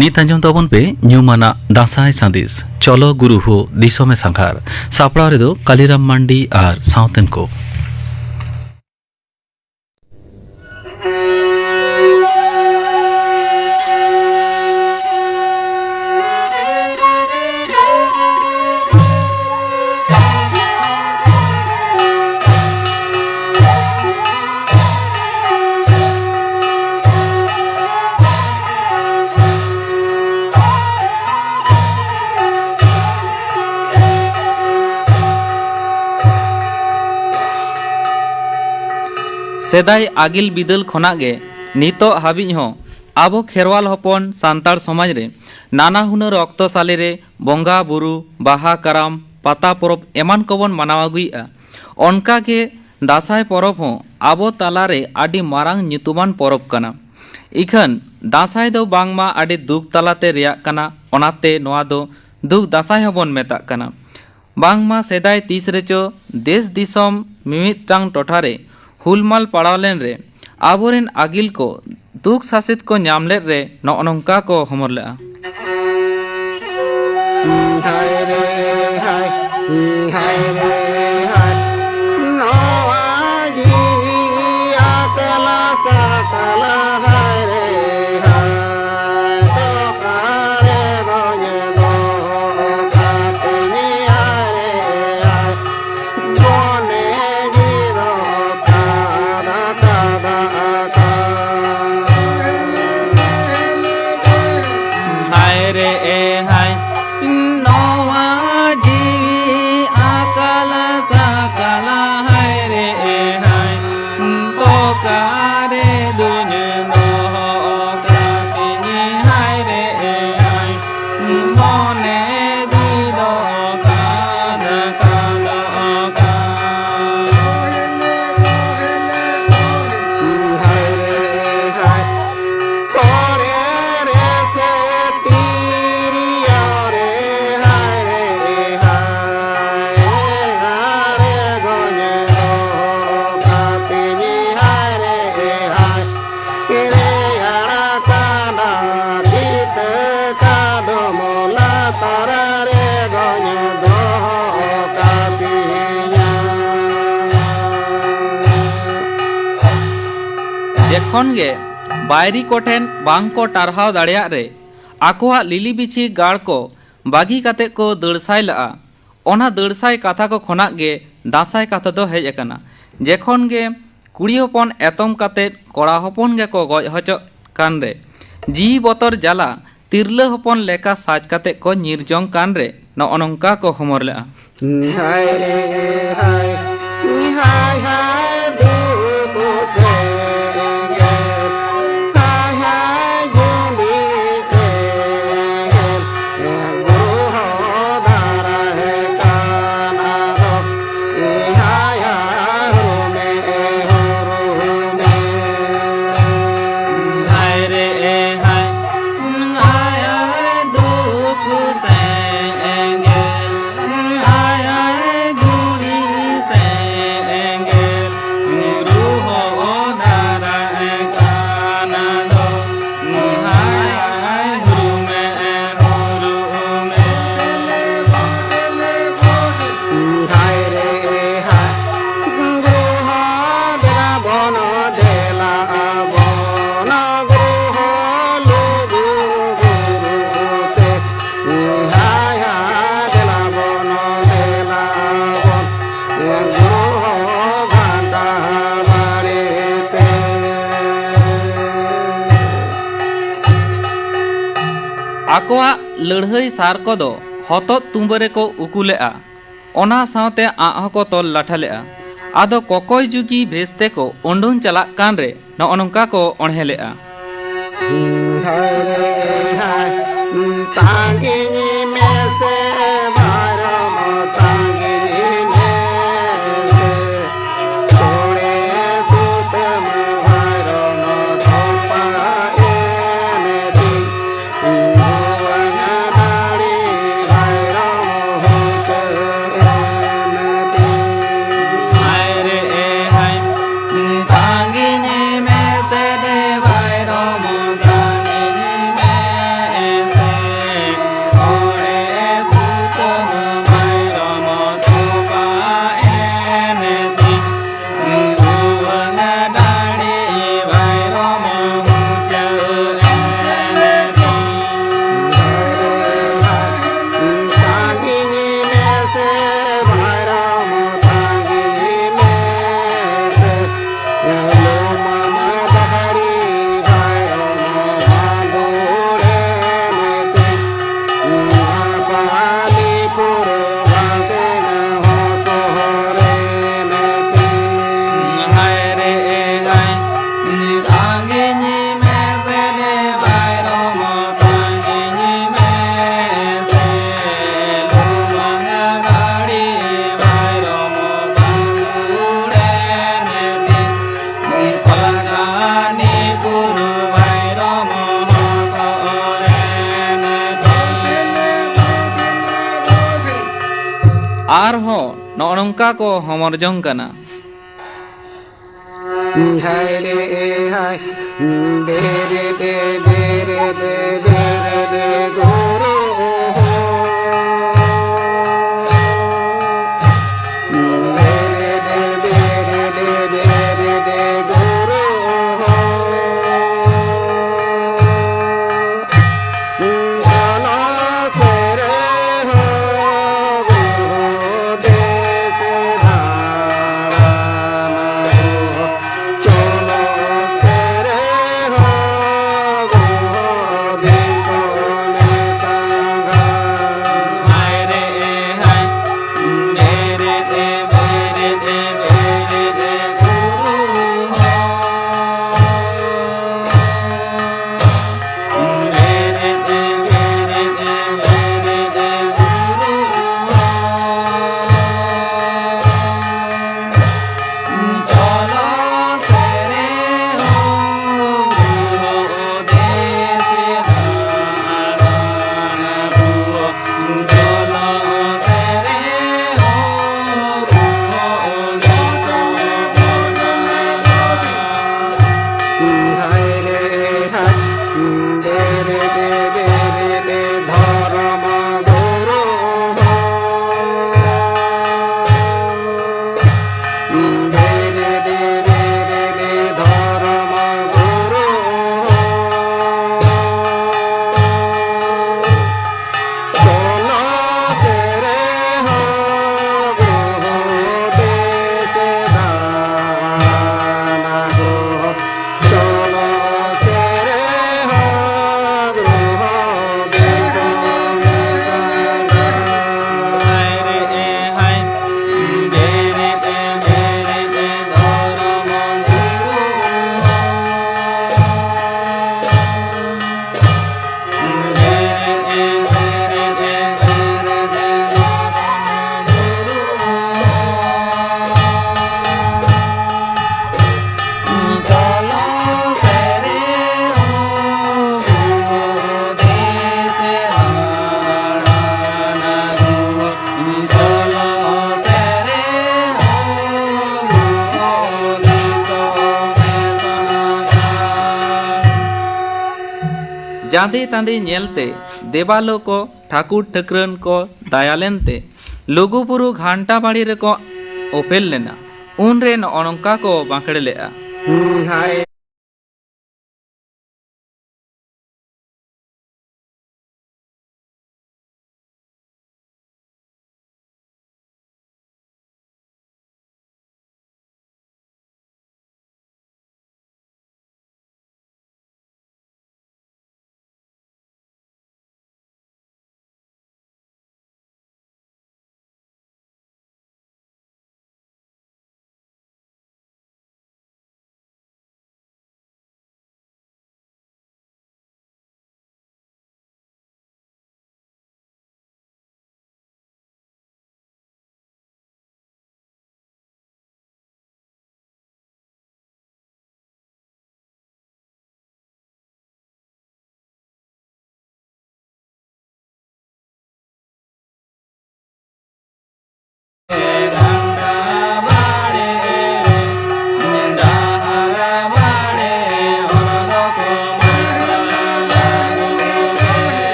ᱱᱤᱛ ᱟᱸᱡᱚᱢ ᱛᱟᱵᱚᱱ ᱯᱮ ᱧᱩᱢᱟᱱᱟᱜ ᱫᱟᱸᱥᱟᱭ ᱥᱟᱸᱫᱮᱥ, ᱪᱚᱞᱚ ᱜᱩᱨᱩ ᱦᱳ ᱫᱤᱥᱚᱢᱮ ᱥᱟᱸᱜᱷᱟᱨ᱾ ᱥᱟᱯᱲᱟᱣ ᱨᱮᱫᱚ ᱠᱟᱞᱤᱨᱟᱢ ᱢᱟᱱᱰᱤ ᱟᱨ ᱥᱟᱶᱛᱮᱱ ᱠᱚ᱾ ᱥᱮᱫᱟᱭ ᱟᱹᱜᱤᱞ ᱵᱤᱫᱟᱹᱞ ᱠᱷᱚᱱᱟᱜ ᱜᱮ ᱱᱤᱛᱚᱜ ᱦᱟᱹᱵᱤᱡ ᱦᱚᱸ ᱟᱵᱚ ᱠᱷᱮᱨᱣᱟᱞ ᱦᱚᱯᱚᱱ ᱥᱟᱱᱛᱟᱲ ᱥᱚᱢᱟᱡᱽ ᱨᱮ ᱱᱟᱱᱟ ᱦᱩᱱᱟᱹᱨ ᱚᱠᱛᱚ ᱥᱟᱞᱮ ᱨᱮ ᱵᱚᱸᱜᱟ ᱵᱩᱨᱩ, ᱵᱟᱦᱟ, ᱠᱟᱨᱟᱢ, ᱯᱟᱛᱟ ᱯᱚᱨᱚᱵᱽ ᱮᱢᱟᱱ ᱠᱚᱵᱚᱱ ᱢᱟᱱᱟᱣ ᱟᱹᱜᱩᱭᱮᱫᱼᱟ᱾ ᱚᱱᱠᱟ ᱜᱮ ᱫᱟᱸᱥᱟᱭ ᱯᱚᱨᱚᱵᱽ ᱦᱚᱸ ᱟᱵᱚ ᱛᱟᱞᱟ ᱨᱮ ᱟᱹᱰᱤ ᱢᱟᱨᱟᱝ ᱧᱩᱛᱩᱢᱟᱱ ᱯᱚᱨᱚᱵᱽ ᱠᱟᱱᱟ᱾ ᱤᱠᱷᱟᱹᱱ ᱫᱟᱸᱥᱟᱭ ᱫᱚ ᱵᱟᱝᱢᱟ ᱟᱹᱰᱤ ᱫᱩᱠ ᱛᱟᱞᱟᱛᱮ ᱨᱮᱭᱟᱜ ᱠᱟᱱᱟ, ᱚᱱᱟᱛᱮ ᱱᱚᱣᱟ ᱫᱚ ᱫᱩᱠ ᱫᱟᱸᱥᱟᱭ ᱦᱚᱸᱵᱚᱱ ᱢᱮᱛᱟᱜ ᱠᱟᱱᱟ᱾ ᱵᱟᱝᱢᱟ ᱥᱮᱫᱟᱭ ᱛᱤᱥ ᱨᱮᱪᱚ ᱫᱮᱥ ᱫᱤᱥᱚᱢ ᱢᱤᱢᱤᱫᱴᱟᱝ ᱴᱚᱴᱷᱟ ᱨᱮ ᱦᱩᱞᱢᱟᱞ ᱯᱟᱲᱟᱣ ᱞᱮᱱ ᱨᱮ ᱟᱵᱚᱨᱮᱱ ᱟᱹᱜᱤᱞ ᱠᱚ ᱫᱩᱠ ᱥᱟᱥᱮᱛ ᱠᱚ ᱧᱟᱢ ᱞᱮᱫ ᱨᱮ ᱱᱚᱜᱼᱚ ᱱᱚᱝᱠᱟ ᱠᱚ ᱦᱚᱢᱚᱨ ᱞᱮᱫᱼᱟ᱾ ᱦᱟᱭ ᱨᱮ ᱦᱟᱭ, ᱦᱟᱭ ᱨᱮ ᱦᱟᱭ, ᱱᱚᱣᱟ ᱡᱤᱣᱤ ᱟᱠᱟᱞᱟ ᱥᱟᱠᱟᱞᱟ, ᱦᱟᱭ ᱨᱮ ᱦᱟᱭ, ᱚᱠᱟᱨᱮ ᱫᱚᱧ ᱫᱚᱦᱚ ᱠᱟᱫᱤᱧ, ᱦᱟᱭ ᱨᱮ ᱦᱟᱭ᱾ ᱢᱚᱱᱮ ᱡᱤᱣᱤ ᱫᱚ ᱠᱟᱫᱟ, ᱠᱟᱫᱟ, ᱠᱟᱫᱟ᱾ ᱦᱟᱭ ᱨᱮ ᱮ ᱦᱟᱭ, ᱱᱚᱣᱟ ᱡᱤᱣᱤ ᱟᱠᱟᱞᱟ ᱥᱟᱠᱟᱞᱟ, ᱦᱟᱭ ᱨᱮ ᱮ ᱦᱟᱭ, ᱚᱠᱟᱨᱮ ᱫᱩᱧ ᱫᱚᱦᱚ ᱠᱟᱫᱤᱧ, ᱦᱟᱭ ᱨᱮ ᱮ ᱦᱟᱭ᱾ ᱢᱚᱱᱮ ᱡᱤᱣᱤ ᱫᱚ ᱠᱟᱫ, ᱠᱟᱫ, ᱠᱟᱫ᱾ ᱦᱟᱭ ᱨᱮ ᱦᱟᱭ, ᱛᱚᱲᱮ ᱨᱮ ᱥᱮ ᱛᱤᱨᱭᱳ ᱨᱮ, ᱦᱟᱭ ᱨᱮ ᱦᱟᱭ, ᱦᱟᱭ ᱨᱮ ᱜᱚᱧᱮ ᱫᱚᱦᱚ ᱠᱟᱫᱤᱧ, ᱦᱟᱭ ᱨᱮ ᱦᱟᱭ᱾ ᱨᱮᱭᱟᱲ ᱠᱟᱱᱟ ᱠᱤᱛᱟᱹ ᱠᱟᱰᱚᱢ ᱞᱟᱛᱟᱨ ᱨᱮ ᱜᱚᱧ ᱫᱚᱦᱚ ᱠᱟᱫᱤᱧᱟ᱾ ᱡᱮᱠᱷᱚᱱ ᱜᱮ ᱵᱟᱭᱨᱤ ᱠᱚᱴᱷᱮᱱ ᱵᱟᱝ ᱠᱚ ᱴᱟᱨᱦᱟᱣ ᱫᱟᱲᱮᱭᱟᱜ ᱨᱮ ᱟᱠᱚᱣᱟᱜ ᱞᱤᱞᱤ ᱵᱤᱪᱷᱤ ᱜᱟᱲ ᱠᱚ ᱵᱟᱹᱜᱤ ᱠᱟᱛᱮ ᱠᱚ ᱫᱟᱹᱲ ᱥᱟᱭ ᱞᱟᱜᱼᱟ᱾ ᱚᱱᱟ ᱫᱟᱹᱲ ᱥᱟᱭ ᱠᱟᱛᱷᱟ ᱠᱚ ᱠᱷᱚᱱᱟᱜ ᱜᱮ ᱫᱟᱸᱥᱟᱭ ᱠᱟᱛᱷᱟ ᱫᱚ ᱦᱮᱡ ᱟᱠᱟᱱᱟ᱾ ᱡᱮᱠᱷᱚᱱ ᱜᱮ ᱠᱩᱲᱤ ᱦᱚᱯᱚᱱ ᱮᱛᱚᱢ ᱠᱟᱛᱮ ᱠᱚᱲᱟ ᱦᱚᱯᱚᱱ ᱜᱮᱠᱚ ᱜᱚᱡ ᱦᱚᱪᱚᱜ ᱠᱟᱱ ᱨᱮ, ᱡᱤᱣᱤ ᱵᱚᱛᱚᱨ ᱡᱟᱞᱟ ᱛᱤᱨᱞᱟᱹ ᱦᱚᱯᱚᱱ ᱞᱮᱠᱟ ᱥᱟᱡᱽ ᱠᱟᱛᱮ ᱠᱚ ᱧᱤᱨ ᱡᱚᱝ ᱠᱟᱱ ᱨᱮ ᱱᱚᱜᱼᱚ ᱱᱚᱝᱠᱟ ᱠᱚ ᱦᱚᱢᱚᱨ ᱞᱮᱜᱼᱟ᱾ ᱦᱟᱭ ᱨᱮ ᱦᱟᱭ, ᱦᱟᱭ ᱦᱟᱭ ᱫᱩᱠ ᱥᱮᱸᱜᱮᱞ, ᱦᱟᱭ ᱦᱟᱭ ᱟᱠᱚᱣᱟᱜ ᱞᱟᱹᱲᱦᱟᱹᱭ ᱥᱟᱨ ᱠᱚᱫᱚ ᱦᱚᱛᱚᱫ ᱛᱩᱸᱵᱟᱹ ᱨᱮᱠᱚ ᱩᱠᱩ ᱞᱮᱫᱼᱟ᱾ ᱚᱱᱟ ᱥᱟᱶᱛᱮ ᱟᱸᱜ ᱦᱚᱸᱠᱚ ᱛᱚᱞ ᱞᱟᱴᱷᱟ ᱞᱮᱫᱼᱟ᱾ ᱟᱫᱚ ᱠᱚᱠᱚᱭ ᱡᱩᱜᱤ ᱵᱷᱮᱥ ᱛᱮᱠᱚ ᱩᱰᱩᱝ ᱪᱟᱞᱟᱜ ᱠᱟᱱ ᱨᱮ ᱱᱚᱜᱼᱚ ᱱᱚᱝᱠᱟ ᱠᱚ ᱚᱬᱦᱮ ᱞᱮᱫᱼᱟ᱾ ᱦᱟᱭ ᱨᱮ ᱦᱟᱭ, ᱛᱟᱺᱜᱤᱧ ᱢᱮᱥᱮ ᱵᱟᱨᱚᱢ, ᱛᱟᱺᱜᱤᱧ ᱢᱮᱥᱮ᱾ ᱛᱚᱲᱮ ᱥᱩᱛᱟᱹᱢ ᱵᱟᱨᱚᱢ ᱛᱚᱯᱟ ᱮᱱ ᱛᱤᱧ, ᱵᱷᱩᱣᱟᱹᱝ ᱱᱟᱹᱲᱤ ᱵᱟᱨᱚᱢ ᱦᱩᱠᱟᱹ ᱮᱱ ᱛᱤᱧ᱾ ᱦᱟᱭ ᱨᱮ ᱦᱟᱭ, ᱛᱟᱺᱜᱤᱧ ᱢᱮᱥᱮ ᱫᱮ ᱵᱟᱭᱨᱚᱢ, ᱛᱟᱺᱜᱤᱧ ᱢᱮᱥᱮ᱾ ᱛᱚᱲᱮ ᱥᱩᱛᱟᱹᱢ ᱵᱟᱭᱨᱚᱢ ᱛᱚᱯᱟ ᱮᱱ ᱛᱤᱧ, ᱵᱷᱩᱣᱟᱹᱝ ᱱᱟᱹᱲᱤ ᱵᱟᱭᱨᱚᱢ ᱢᱩᱪᱟᱹᱫ ᱮᱱ ᱛᱤᱧ᱾ ᱛᱟᱺᱜᱤᱧ ᱢᱮᱥᱮ ᱵᱟᱭᱨᱚᱢ, ᱛᱟᱺᱜᱤᱧ ᱢᱮᱥᱮ᱾ ᱞᱩᱢᱟᱹᱝ ᱫᱟᱦᱲᱤ ᱵᱟᱭᱨᱚᱢ ᱵᱟᱸᱫᱩᱲᱮᱱ ᱛᱤᱧ, ᱯᱟᱞᱤᱯᱩᱨ ᱵᱟᱵᱮᱱ ᱦᱚᱸ ᱥᱚᱦᱚᱨᱮᱱ ᱛᱤᱧ᱾ ᱦᱟᱭ ᱨᱮ ᱦᱟᱭ, ᱥᱟᱺᱜᱤᱧ ᱢᱮᱥᱮ ᱫᱮ ᱵᱟᱭᱨᱚᱢ, ᱥᱟᱺᱜᱤᱧ ᱢᱮᱥᱮ ᱞᱩᱢᱟᱹᱝ ᱫᱟᱦᱲᱤ ᱵᱟᱭᱨᱚᱢ ᱵᱟᱸᱫᱩᱲᱮᱱ ᱛᱤᱧ᱾ ᱯᱟᱞᱟᱱᱤᱯᱩᱨ ᱵᱟᱭᱨᱚᱢ ᱦᱚᱸ ᱥᱚᱦᱚᱨᱮᱱ ᱛᱤᱧ᱾ ᱟᱨᱦᱚᱸ ᱱᱚᱜᱼᱚ ᱱᱚᱝᱠᱟ ᱠᱚ ᱦᱚᱢᱚᱨ ᱡᱚᱝ ᱠᱟᱱᱟ᱾ ᱦᱟᱭ ᱨᱮ ᱦᱟᱭ, ᱵᱮᱨᱮᱫ, ᱵᱮᱨᱮᱫ, ᱵᱮᱨᱮᱫ, ᱜᱩᱨᱩ᱾ ᱵᱮᱨᱮᱫ, ᱵᱮᱨᱮᱫ, ᱵᱮᱨᱮᱫ, ᱜᱩᱨᱩ᱾ ᱪᱚᱞᱚ ᱥᱮᱨᱮ ᱦᱚ ᱜᱩᱨᱩ ᱫᱮᱥ ᱫᱟᱬᱟᱱ ᱦᱚ᱾ ᱪᱚᱞᱚ ᱥᱮᱨᱮ ᱦᱚ ᱜᱩᱨᱩ ᱫᱮᱥ ᱪᱟᱸᱫᱮ ᱛᱟᱸᱫᱮ ᱧᱮᱞᱛᱮ ᱫᱮᱵᱟᱞᱳ ᱠᱚ ᱴᱷᱟᱹᱠᱩᱨ ᱴᱷᱟᱹᱠᱨᱟᱹᱱ ᱠᱚ ᱫᱟᱭᱟ ᱞᱮᱱᱛᱮ ᱞᱩᱜᱩᱵᱩᱨᱩ ᱜᱷᱟᱱᱴᱟ ᱵᱟᱲᱤ ᱨᱮᱠᱚ ᱚᱯᱮᱞ ᱞᱮᱱᱟ᱾ ᱩᱱᱨᱮ ᱱᱚᱜᱼᱚ ᱱᱚᱝᱠᱟ ᱠᱚ ᱵᱟᱸᱠᱷᱮᱲ ᱞᱮᱫᱼᱟ᱾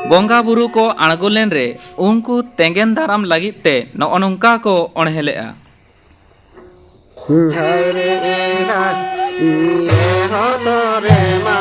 ᱵᱚᱸᱜᱟ ᱵᱩᱨᱩ ᱠᱚ ᱟᱬᱜᱚ ᱞᱮᱱ ᱨᱮ ᱩᱱᱠᱩ ᱛᱮᱸᱜᱮᱱ ᱫᱟᱨᱟᱢ ᱞᱟᱹᱜᱤᱫ ᱛᱮ ᱱᱚᱜᱼᱚ ᱱᱚᱝᱠᱟ ᱠᱚ ᱚᱬᱦᱮ ᱞᱮᱫᱼᱟ᱾ ᱦᱟᱭ ᱨᱮ ᱮᱱᱟ, ᱤᱭᱟᱹ ᱦᱚᱛᱚ ᱨᱮ ᱢᱟ᱾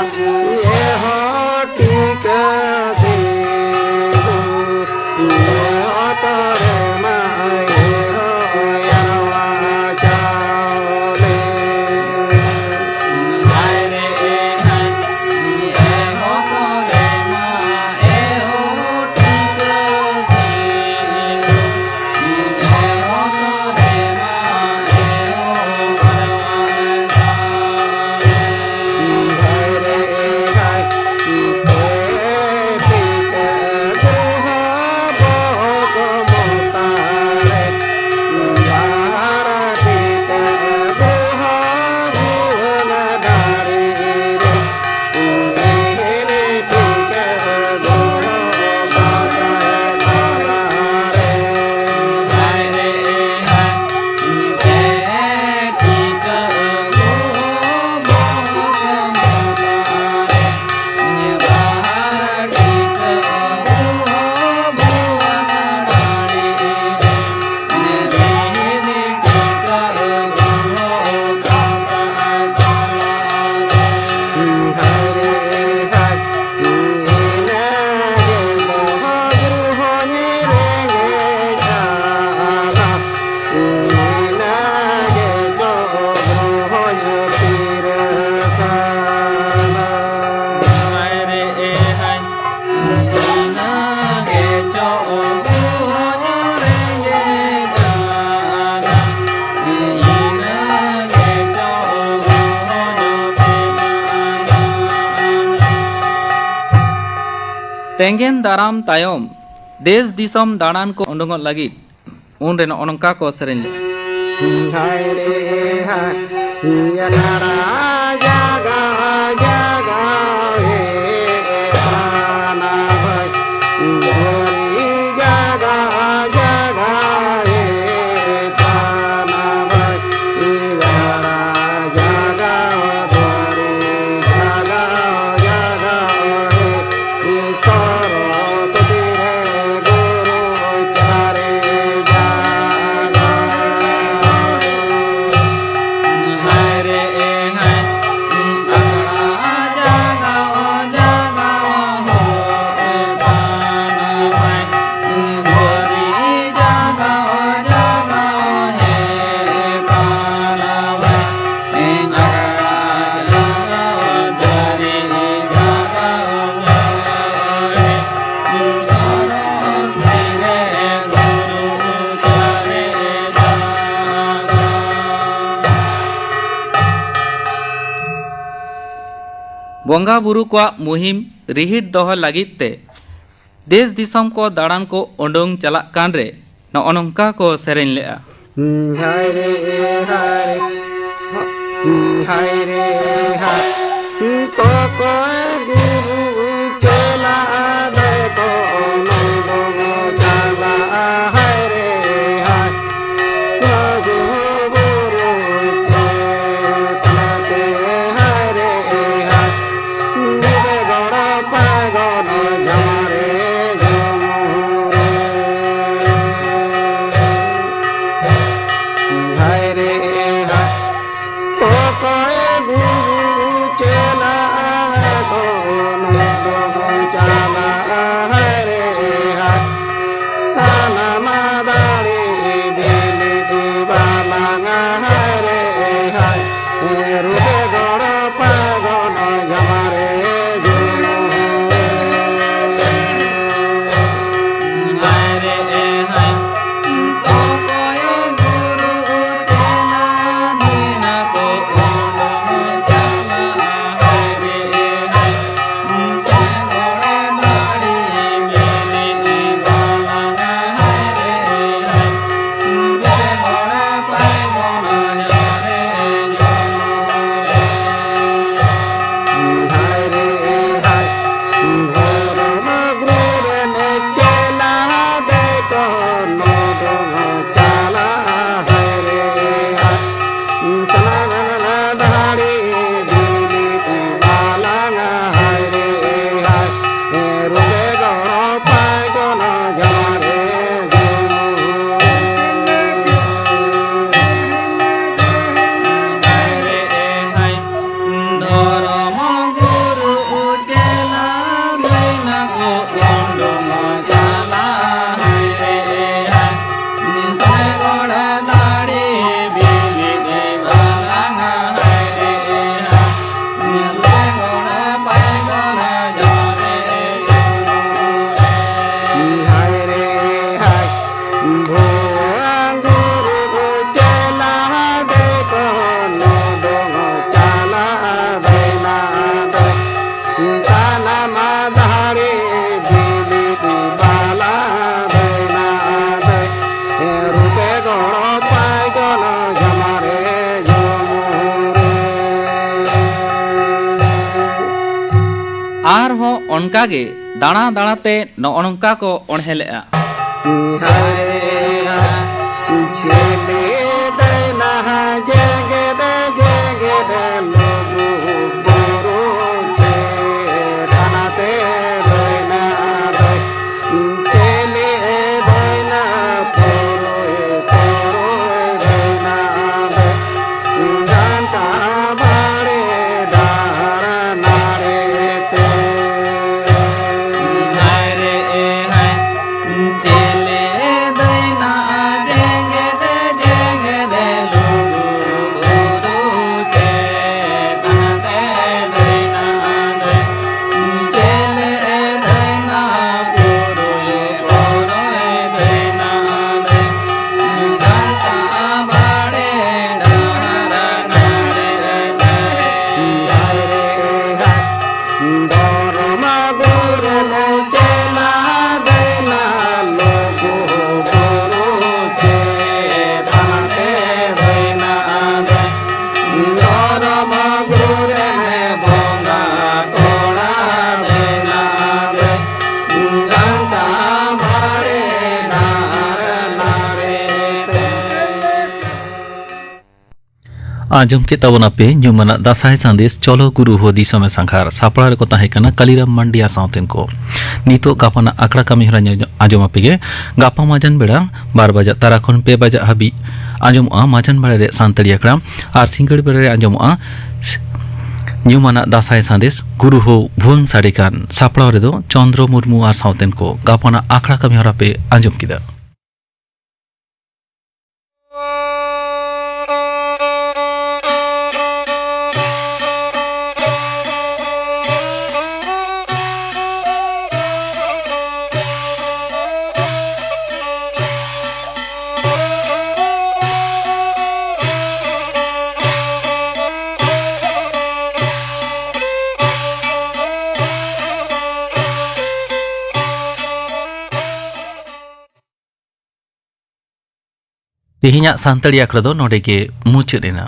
ᱛᱮᱸᱜᱮᱱ ᱫᱟᱨᱟᱢ ᱛᱟᱭᱚᱢ ᱫᱮᱥ ᱫᱤᱥᱚᱢ ᱫᱟᱬᱟᱱ ᱠᱚ ᱩᱰᱩᱝᱚᱜ ᱞᱟᱹᱜᱤᱫ ᱩᱱ ᱨᱮ ᱱᱚᱜᱼᱚ ᱱᱚᱝᱠᱟ ᱠᱚ ᱥᱮᱨᱮᱧ ᱞᱮᱫᱟ᱾ ᱦᱟᱭ ᱨᱮ ᱦᱟᱭ, ᱤᱭᱟᱹ ᱱᱟᱲᱟ ᱡᱟᱜᱟ ᱡᱟᱜᱟ ᱦᱮ ᱯᱟᱱᱟ ᱵᱷᱟᱭ, ᱜᱳᱨᱤ ᱡᱟᱜᱟ ᱡᱟᱜᱟ ᱦᱮ ᱯᱟᱱᱟ ᱵᱷᱟᱭ, ᱤᱭᱟᱹ ᱱᱟᱲᱟ ᱡᱟᱜᱟ ᱜᱳᱨᱤ ᱡᱟᱜᱟ ᱡᱟᱜᱟ ᱦᱮ᱾ ᱥᱚᱨᱚᱥᱚᱛᱤ ᱨᱮ ᱜᱩᱨᱩ ᱪᱟᱨᱮ ᱡᱟᱜᱟ᱾ ᱦᱟᱭ ᱨᱮ ᱦᱟᱭ, ᱟᱥᱲᱟ ᱡᱟᱜᱟ ᱡᱟᱜᱟ ᱦᱳᱭ ᱵᱟᱱᱟ ᱦᱟᱭ, ᱜᱳᱨᱤ ᱡᱟᱜᱟ ᱡᱟᱜᱟ ᱦᱮ ᱵᱟᱱᱟ ᱦᱟᱭ᱾ ᱵᱚᱸᱜᱟ ᱵᱩᱨᱩ ᱠᱚᱣᱟᱜ ᱢᱩᱦᱤᱢ ᱨᱤᱦᱤᱴ ᱫᱚᱦᱚ ᱞᱟᱹᱜᱤᱫ ᱛᱮ ᱫᱮᱥ ᱫᱤᱥᱚᱢ ᱠᱚ ᱫᱟᱬᱟᱱ ᱠᱚ ᱩᱰᱩᱝ ᱪᱟᱞᱟᱜ ᱠᱟᱱ ᱨᱮ ᱱᱚᱜᱼᱚ ᱱᱚᱝᱠᱟ ᱠᱚ ᱥᱮᱨᱮᱧ ᱞᱮᱫᱼᱟ᱾ ᱦᱟᱭ ᱨᱮ ᱦᱟᱭ, ᱦᱟᱭ ᱨᱮ ᱦᱟᱭ, ᱛᱚᱠᱚᱭ ᱜᱩᱨᱩ ᱪᱮᱞᱟ ᱫᱚᱭ ᱠᱚ ᱚᱱᱚᱞ ᱫᱚ ᱪᱟᱞᱟᱜᱼᱟ᱾ ᱦᱟᱭ ᱨᱮ ᱦᱟᱭ, ᱜᱩᱨᱩ ᱪᱮᱞᱟ ᱛᱮ ᱦᱟᱭ ᱨᱮ ᱦᱟᱭ, ᱜᱤᱫᱽᱨᱟᱹ ᱜᱚᱲᱚ ᱯᱟᱜᱚᱱ ᱡᱷᱟᱢᱟᱨᱮ ᱡᱷᱩᱢᱩᱨᱮ᱾ ᱦᱟᱭ ᱨᱮ ᱦᱟᱭ, ᱚᱠᱚᱭ ᱜᱩᱨᱩ ᱪᱮᱞᱟ ᱟᱨᱦᱚᱸ ᱚᱱᱠᱟ ᱜᱮ ᱫᱟᱬᱟ ᱫᱟᱬᱟ ᱛᱮ ᱱᱚᱜᱼᱚ ᱱᱚᱝᱠᱟ ᱠᱚ ᱚᱬᱦᱮ ᱞᱮᱫᱼᱟ᱾ ᱦᱟᱭ ᱦᱟᱭ, ᱪᱮᱞᱮ ᱫᱟᱹᱭᱱᱟ ᱡᱮᱜᱮᱫ ᱡᱮᱜᱮᱫ ᱞᱩᱜᱩ ᱵᱩᱨᱩ ᱪᱮᱛᱟᱱ ᱛᱮ ᱫᱟᱹᱭᱱᱟ ᱫᱟᱹᱭ᱾ ᱪᱮᱞᱮ ᱫᱟᱹᱭᱱᱟ ᱯᱩᱨᱩᱭ ᱯᱩᱨᱩᱭ ᱫᱟᱹᱭᱱᱟ ᱫᱟᱹᱭ᱾ ᱰᱟᱱᱴᱟ ᱵᱟᱲᱮ ᱰᱟᱦᱟᱨ ᱱᱟᱲᱮ ᱛᱮ᱾ ᱦᱟᱭ ᱨᱮ ᱦᱟᱭ, ᱪᱮᱞᱮ ᱫᱟᱹᱭᱱᱟ ᱡᱮᱜᱮᱫ ᱡᱮᱜᱮᱫ ᱞᱩᱜᱩ ᱵᱩᱨᱩ ᱪᱮᱛᱟᱱ ᱛᱮ ᱫᱟᱹᱭᱱᱟ ᱫᱟᱹᱭ᱾ ᱪᱮᱞᱮ ᱫᱟᱹᱭᱱᱟ ᱯᱩᱨᱩᱭ ᱯᱩᱨᱩᱭ ᱫᱟᱹᱭᱱᱟ ᱫᱟᱹᱭ᱾ ᱰᱟᱱᱴᱟ ᱵᱟᱲᱮ ᱰᱟᱦᱟᱨ ᱱᱟᱲᱮ ᱛᱮ᱾ ᱫᱷᱚᱨᱢᱟ ᱜᱩᱨᱩ ᱪᱮᱞᱟ ᱫᱟᱹᱭᱱᱟ ᱞᱩᱜᱩ ᱵᱩᱨᱩ ᱪᱮᱛᱟᱱ ᱛᱮ ᱫᱟᱹᱭᱱᱟ ᱫᱟᱹᱭ᱾ ᱫᱷᱚᱨᱚᱢ ᱜᱩᱨᱩ ᱨᱮᱱ ᱵᱚᱸᱜᱟ ᱠᱚᱲᱟ ᱵᱮᱱᱟᱣ ᱜᱟᱱᱛᱟ ᱵᱟᱲᱮ ᱰᱟᱦᱟᱨ ᱱᱟᱲᱮ ᱛᱮ᱾ ᱟᱸᱡᱚᱢ ᱠᱮᱫ ᱛᱟᱵᱚᱱᱟᱯᱮ ᱧᱩᱢᱟᱱᱟᱜ ᱫᱟᱸᱥᱟᱭ ᱥᱟᱸᱫᱮᱥ ᱪᱚᱞᱚ ᱜᱩᱨᱩ ᱦᱚ ᱫᱤᱥᱚᱢᱮ ᱥᱟᱸᱜᱷᱟᱨ᱾ ᱥᱟᱯᱲᱟᱣ ᱨᱮᱠᱚ ᱛᱟᱦᱮᱸ ᱠᱟᱱᱟ ᱠᱟᱞᱤᱨᱟᱢ ᱢᱟᱱᱰᱤ ᱟᱨ ᱥᱟᱶᱛᱮᱱ ᱠᱚ᱾ ᱱᱤᱛᱚᱜ ᱜᱟᱯᱟᱱᱟᱜ ᱟᱠᱷᱲᱟ ᱠᱟᱹᱢᱤ ᱦᱚᱨᱟ ᱟᱸᱡᱚᱢ ᱟᱯᱮ ᱜᱮ᱾ ᱜᱟᱯᱟ ᱢᱟᱡᱟᱱ ᱵᱮᱲᱟ ᱵᱟᱨ ᱵᱟᱡᱟᱜ ᱛᱟᱨᱟ ᱠᱷᱚᱱ ᱯᱮ ᱵᱟᱡᱟᱜ ᱦᱟᱹᱵᱤᱡ ᱟᱸᱡᱚᱢᱚᱜᱼᱟ ᱢᱟᱡᱟᱱ ᱵᱮᱲᱟ ᱨᱮ ᱥᱟᱱᱛᱟᱲᱤ ᱟᱠᱷᱲᱟ ᱟᱨ ᱥᱤᱸᱜᱟᱹᱲ ᱵᱮᱲᱟ ᱨᱮ ᱟᱸᱡᱚᱢᱚᱜᱼᱟ ᱧᱩᱢᱟᱱᱟᱜ ᱫᱟᱸᱥᱟᱭ ᱥᱟᱸᱫᱮᱥ ᱜᱩᱨᱩ ᱦᱚ ᱵᱷᱩᱣᱟᱹᱝ ᱥᱟᱰᱮ ᱠᱟᱱ᱾ ᱥᱟᱯᱲᱟᱣ ᱨᱮᱫᱚ ᱪᱚᱱᱫᱨᱚ ᱢᱩᱨᱢᱩ ᱟᱨ ᱥᱟᱶᱛᱮᱱ ᱠᱚ᱾ ᱜᱟᱯᱟᱱᱟᱜ ᱟᱠᱷᱲᱟ ᱠᱟᱹᱢᱤ ᱦᱚᱨᱟ ᱯᱮ ᱟᱸᱡᱚᱢ ᱠᱮᱫᱟ᱾ ᱛᱮᱦᱮᱧᱟᱜ ᱥᱟᱱᱛᱟᱲᱤ ᱟᱠᱷᱲᱟ ᱫᱚ ᱱᱚᱰᱮ ᱜᱮ ᱢᱩᱪᱟᱹᱫ ᱮᱱᱟ᱾